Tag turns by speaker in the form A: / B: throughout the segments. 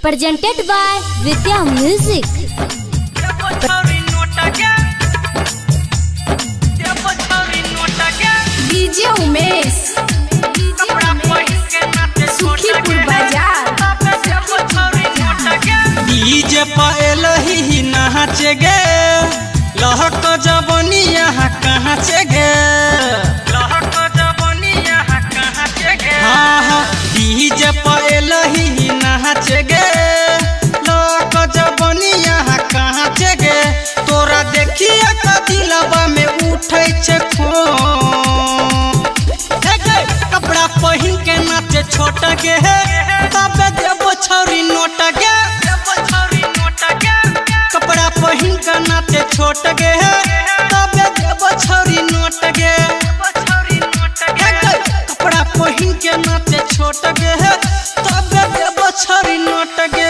A: Presented by Vidya Music.
B: DJ Umesh, Sukhipur Bazar.
C: DJ पायल ही नाचे गे, लहक जबनी यहाँ कहाँ चे गे। हाँ हाँ, डीजे पायल ही नाचे गे, लहक जबनी यहाँ कहाँ चे गे। तोरा देखिए दिलवा में उठे छे खून। हे गे, कपड़ा पहिन के नाचे छोट गे, तबे देबो छौरी नोट गे। कपड़ा पहिन के नाचे छोट गे, तबे देबो छौरी नोट गे। हे गे, कपड़ा पहिन के नाचे छोट गे, तबे देबो छौरी नोट गे।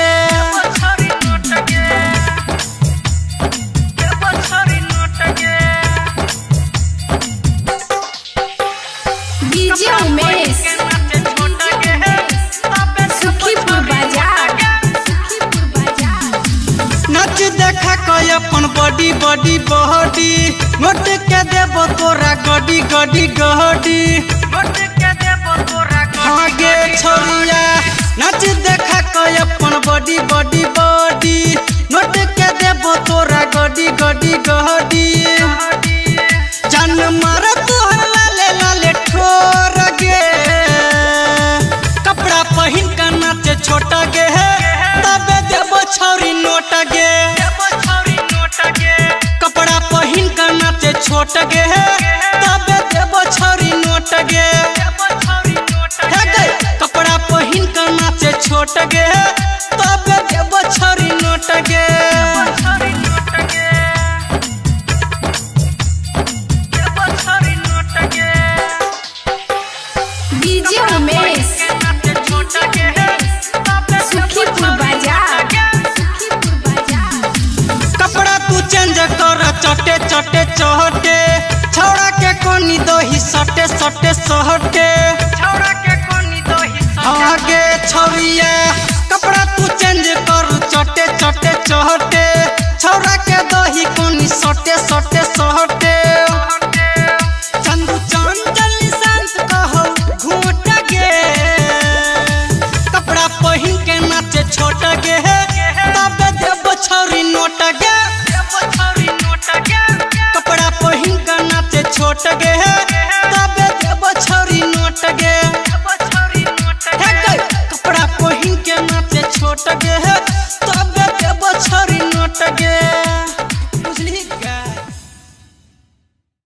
B: डीजे उमेश, सुखीपुर बाजार।
C: नाच देखा कय अपन बॉडी बॉडी बॉडी, नोट के देबो तोरा गडी गडी गडी। हाँ गे छोरिया, नाच देखा कय अपन बॉडी बॉडी बॉडी, नोट के देबो तोरा गडी गडी गडी। जान मार तोहर लाले लाले ठोर गे, कपड़ा पहिन के नाचे छोट गे, तबे देबो छौरी नोट गे। कपड़ा पहिन के नाचे छोट गे, तबे देबो छौरी नोट गे। हे गे, कपड़ा पहिन के नाचे छोट गे, तबे देबो छौरी नोट गे।
B: डीजे उमेश, सुखीपुर बाजार।
C: कपड़ा तू चेंज कर चटे चटे चहटे, छौड़ा के कोनी दही सटे सटे सहटे। आगे छौरिया, कपड़ा तू चेंज कर चटे चटे चहटे, छौड़ा के दही कोनी सटे सटे सहटे। चंदू चंचल शांत कहो घूट गे, कपड़ा पहिन के नाचे छोट गे,